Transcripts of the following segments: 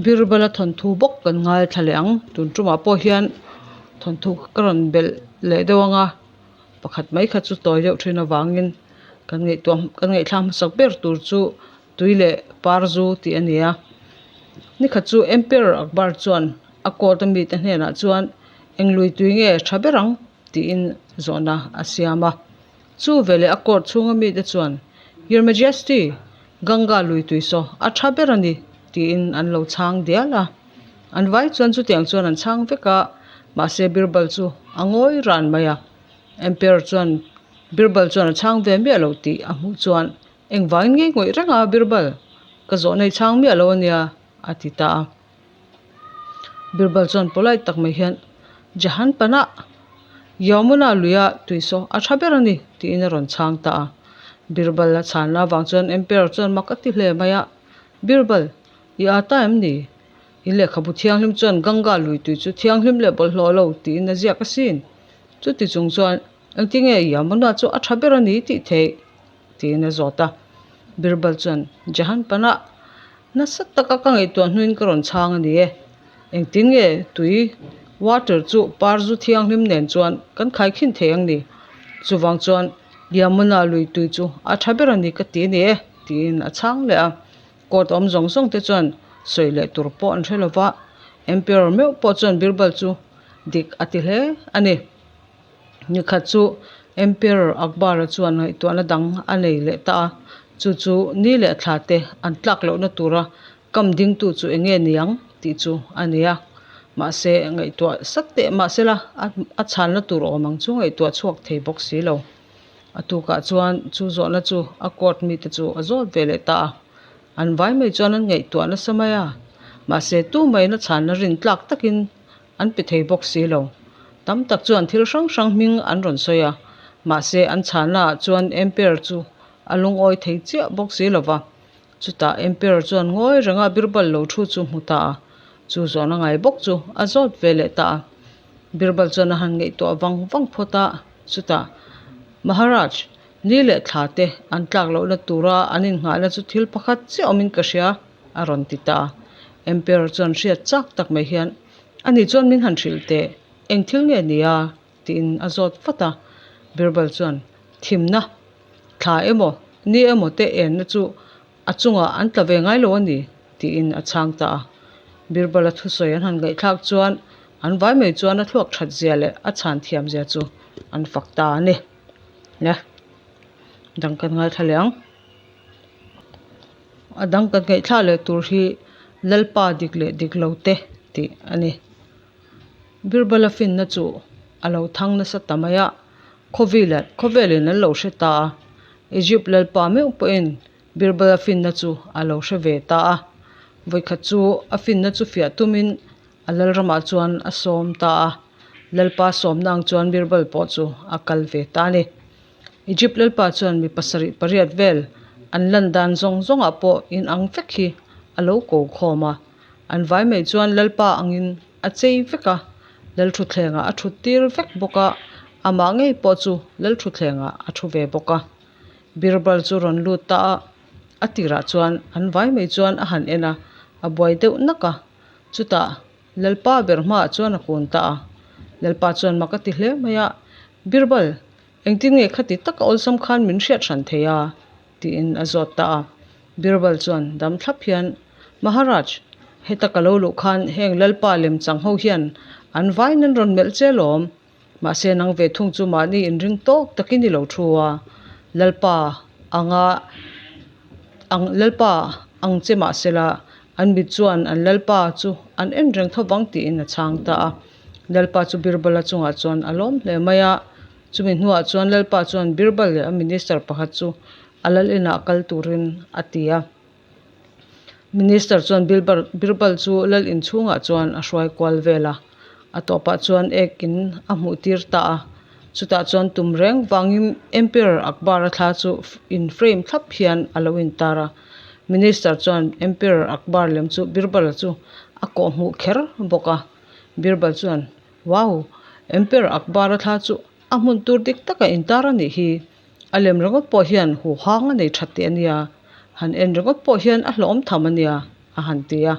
Birbala thawnthu bawk kan ngaithla leh ang. Tun tumah pawh hian thawnthu ka rawn belh leh deuh ang a, pakhat mai kha chu tawi deuh thin avangin kan ngaihtuah kan ngaihthlak hmasak ber tur chu tui leh par zu tih a ni a. Nikhat chu Emperor Akbar chuan a court a mite hnenah chuan eng lui tui nge tha ber ang tiin zawhna a siam a. Chu veleh a court chhunga mite chuan Your Majesty, Ganga lui tui saw a tha ber a ni tiin an lo chhang dial a. An vai chuan chutiang chuan an chhang vek a, mahse Birbal chu a ngawi ran mai a. Emperor chuan Birbal chuan a chhang ve miah lo tih a hmuh chuan Engvangin ngei ngawih reng a Birbal, ka zawhna i chhang miah lo a nia a ti ta a. Birbal chuan polite tak mai hian Jahan Panah, Yamuna luia tui saw a tha ber a ni tiin a rawn chhang ta a. Birbal a chhanna avang chuan Emperor chuan mak a ti hle mai a, Birbal, i aa ta em ni? In lehkhabu thianghlim chuan Ganga lui tui chu thianghlim leh bawlhhlawh lo tiin a ziak asin. Chuti chung chuan engtinge Yamuna chu a tha ber a ni tih theih? tiin a zawt a. Birbal chuan Jahan Panah nasa taka ka ngaihtuah hnuin ka rawn chhang a ni e. Engtin nge tui, water, chu par zu thianghlim nen chuan kan khaikhin thei ang ni? Chuvang chuan Yamuna lui tui chu a tha ber a ni ka ti a ni e, tiin a chhang leh a. Court awm zawng zawng te chuan sawi leh tur pawh an hre lo va, Emperor meuh pawh chuan Birbal chu dik a ti hle a ni. Nikhat chu Emperor Akbar-a chuan ngaihtuahna dang a nei leh ta a, chu chu ni leh thla te an tlak lohna tura kam dingtu chu eng nge ni ang tih chu a ni a. Mahse, ngaihtuah sat teh mahsela a chhanna tur awm ang chu ngaihtuah chhuak thei bawk si lo. A tukah chuan chu zawhna chu a court mite chu a zawt ve leh ta a, an vai mai chuan an ngaihtuah nasa mai a, mahse tumaiin a chhanna rin tlak takin An pe thei bawk si lo. Tam tak chuan thil hrang hrang hming an rawn sawi a, mahse an chhahnaah chuan Emperor chu a lungawi thei chiah bawk si lo va. Chutah Emperor chuan ngawi renga Birbal lo thu chu hmu ta a, chu zawhna ngai bawk chu a zawt ve leh ta a. Birbal chuan a han ngaihtuah vang vang phawt a, chutah, Maharaj, ni leh thla te an tlak lohna tura an innghahna chu thil pakhat chiah awmin ka hria, a rawn ti ta a. Emperor chuan hriat chak tak mai hian, Ani chuan min han hrilh teh, eng thil nge ni a? tiin a zawt vat a. Birbal chuan, Thimna, thla emaw, ni emaw te enna chu a chungah an tla ve ngai lo a ni, tiin a chhang ta a. Birbala thusawi an han ngaihthlak chuan an vai mai chuan a thluak that zia leh a chhan thiam zia chu an fak ta a ni. Le, dang kan ngaithla leh ang. A dang kan ngaihthlah leh tur hi Lalpa dik leh dik lo te tih a ni. Birbala finna chu a lo thang nasa ta mai a, khawvila khawvelin an lo hre ta a, Egypt Lalpa meuh pawhin Birbala finna chu a lo hre ve ta a. Vawikhat chu a finna chu fiah tumin a Lalramah chuan a sawm ta a, Lalpa sawmna ang chuan Birbal pawh chu a kal ve ta a ni. Egypt lalpa chuan mi pasarih pariat vel an lan dan zawng zawngah pawh inang vek hi a lo ko khawm a. An vai mai chuan lalpa angin a chei vek a, lalthutthlengah a thut tir vek bawk a, amah ngei pawh chu lalthutthlengah a thu ve bawk a. Birbal chu rawn lut ta a, a tirah chuan an vai mai chuan a han en a, a buai deuh nak a, chutah lalpa ber hmaah chuan a kun ta a. Lalpa chuan mak a ti hle mai a, Birbal, Engtin nge khati taka awlsam khan min hriat hran thei a? tiin a zawt ta a. Birbal chuan dam thlap hian, Maharaj, heta ka lo luh khan heng Lalpa lemchang ho hian an vain an rawn melh che lawm. Mahse nang ve thung chu mahni inring tawk takin i lo thu a. Lalpa anga ang Lalpa ang che mahsela an mit chuan an Lalpa chu an en reng tho vang tiin a chhang ta a. Lalpa chu Birbala chungah chuan a lawm hle mai a, chumi hnuah chuan Lalpa chuan Birbal leh a minister pakhat chu a lal inah kal turin a ti a. Minister chuan Birbal chu lal inchhungah chuan a hruai kual vel a, a tawpah chuan ek in a hmuh tir ta a. Chutah chuan tum reng vangin Emperor Akbar-a thla chu in frame thlap hian a lo intar a. Minister chuan Emperor Akbar lem chu Birbal-a chu a kawhhmuh kher bawk a. Birbal chuan, Wow! Emperor Akbar-a thla chu a hmun tur dik taka intar a nih hi. A lem ringawt pawh hian huhang a nei that teh a nia, han en ringawt pawh hian a hlawm tham a nia, a han ti a.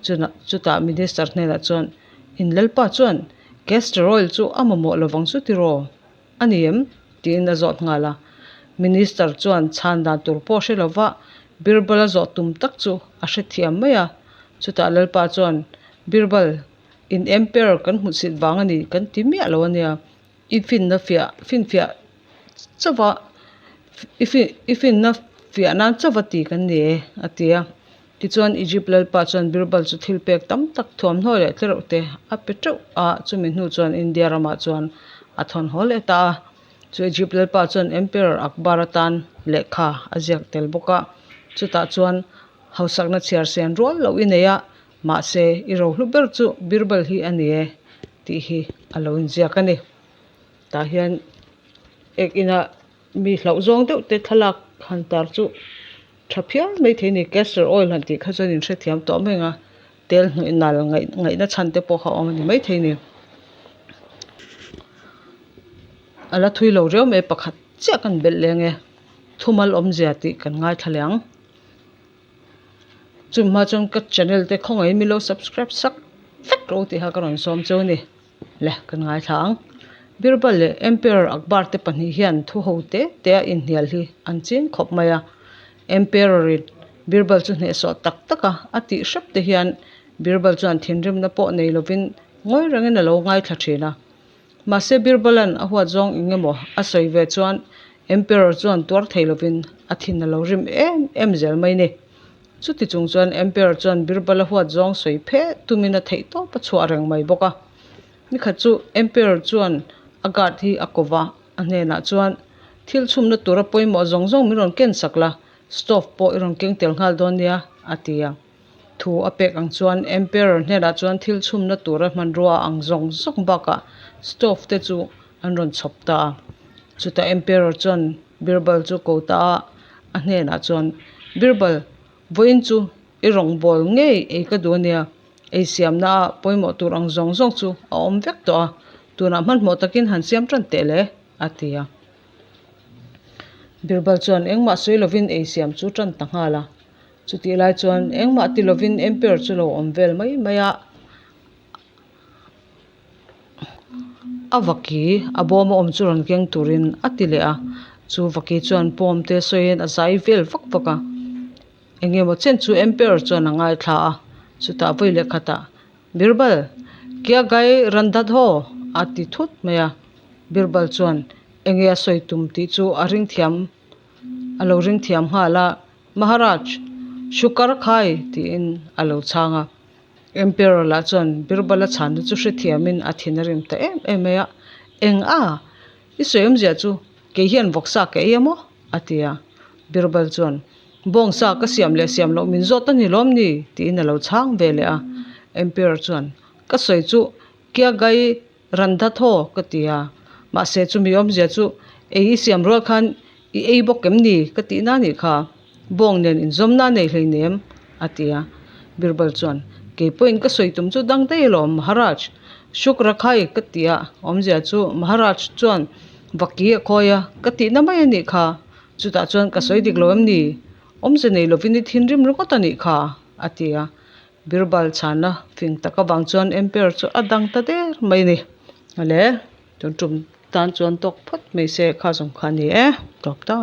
Chunah chutah Minister hnenah chuan, In lalpa chuan castor oil chu a mamawh lovang chu tiraw? A ni em? tiin a zawt nghal a. Minister chuan chhan dan tur pawh hre lova Birbal a zawh tum tak chu a hrethiam mai a. Chutah lalpa chuan, Birbal, in Emperor kan hmuhsit vang a ni kan ti miah lo a nia. I finna fiah finfiah chauh a i fin i finna fiah nan chauh a ti kan ni e a ti a. Tichuan Egypt lalpa chuan Birbal chu thil pek tam tak thuamhnaw leh tlereuh te a pe teuh a, chumi hnu chuan India ramah chuan a thawn haw leh ta a. Chu Egypt lalpa chuan Emperor Akbar atan lehkha a ziak tel bawk a, chutah chuan hausakna chhiar sen rual loh i nei a, mahse i rohlu ber chu Birbal hi a ni e tih hi a lo inziak a ni. Tah hian ek ina mi hlauh zawng deuh te thlalak han tar chu tha phian mai thei a ni. Castor oil han tih kha chuan in hrethiam tawh mai ang a, tel hnuai nal ngaih ngaihna chhan te pawh kha a awm a ni maithei a ni. A la thui lo riau mai pakhat chiah kan belh leng e, thumal awmzia tih kan ngaithla leh ang. Chumi hma chuan ka channel te khawngaihin min lo subscribe sak vek rawh u tih kha ka rawn sawm cheu a ni. Le kan ngaithla ang. Birbal leh Emperor Akbar te pahnih hian thu ho te te a inhnial hi an ching khawp mai a. Emperor in Birbal chu hnehsawh tak tak a a tih hrep te hian Birbal chuan thinrimna pawh nei lovin ngawi rengin a lo ngaithla thin a. Mahse Birbalan a huat zawng eng emaw a sawi ve chuan Emperor chuan tuar thei lovin a thin a lo rim em em zel mai ni. Chuti chung chuan Emperor chuan Birbal a huat zawng sawi phe tumin a theih tawp a chhuah reng mai bawk a. Nikhat chu Emperor chuan a guard hi a ko va, a hnenah chuan, Thil chhumna tura pawimawh zawng zawng min rawn ken sak la, stove pawh i rawn keng tel nghal dawn nia, a ti a. Thu a pek ang chuan Emperor hnenah chuan thil chhumna tura hmanrua ang zawng zawng bakah stove te chu an rawn chhawp ta a. Chutah Emperor chuan Birbal chu ko ta a, a hnenah chuan, Birbal, vawiin chu i rawngbâwl ngei ei ka duh a nia, ei siamna a pawimawh tur ang zawng zawng chu a awm vek tawh a, tunah hmanhmawh takin han siam tan teh le, a ti a. Birbal chuan engmah sawi lovin ei siam chu tan ta nghal a. Chutih lai chuan engmah ti lovin Emperor chu lo awm vel mai mai a. A vaki a bawm a awm chu rawn keng turin a ti leh a, chu vaki chuan pawm te sawiin a zai vel vak vak a, eng emaw chen chu Emperor chuan a ngaithla a, chutah vawi leh khatah Birbal, Kya gai randhat ho? a ti thut mai a, Birbal chuan enge a sawi tum tih chu a ring thiam a lo ring thiam nghal a, Maharaj, Shukar khai tiin a lo chhang a. Emperor lah chuan Birbal a chhanna chu hrethiamin a thin a rim ta em em mai a, Eng a? I sawi awmzia chu kei hian vawksa ka ei a maw? a ti a. Birbal chuan, Bawngsa ka siam leh siam loh min zawt a ni lawm ni? tiin a lo chhang ve leh a. Emperor chuan, Ka sawi chu Kya gai Randha thaw ka ti a, mahse chumi awmzia chu ei i siam rual khan i ei bawk em ni ka tih na nih kha, bawng nen inzawmna a nei hleinem a ti a. Birbal chuan, Kei pawhin ka sawi tum chu dang daih alawm Maharaj, Shukrakhai ka ti a, awmzia chu Maharaj chuan vaki a khawi a ka tihna mai a nih kha, chutah chuan ka sawi dik lo em ni, awmze nei lovin i thinrim ringawt a nih kha a ti a. Birbal chhana fing tak avang chuan Emperor chu a dang ta der mai a ni. Awle, tun tum tan chuan tawk phawt mai se kha zawng kha a ni e, tawp ta.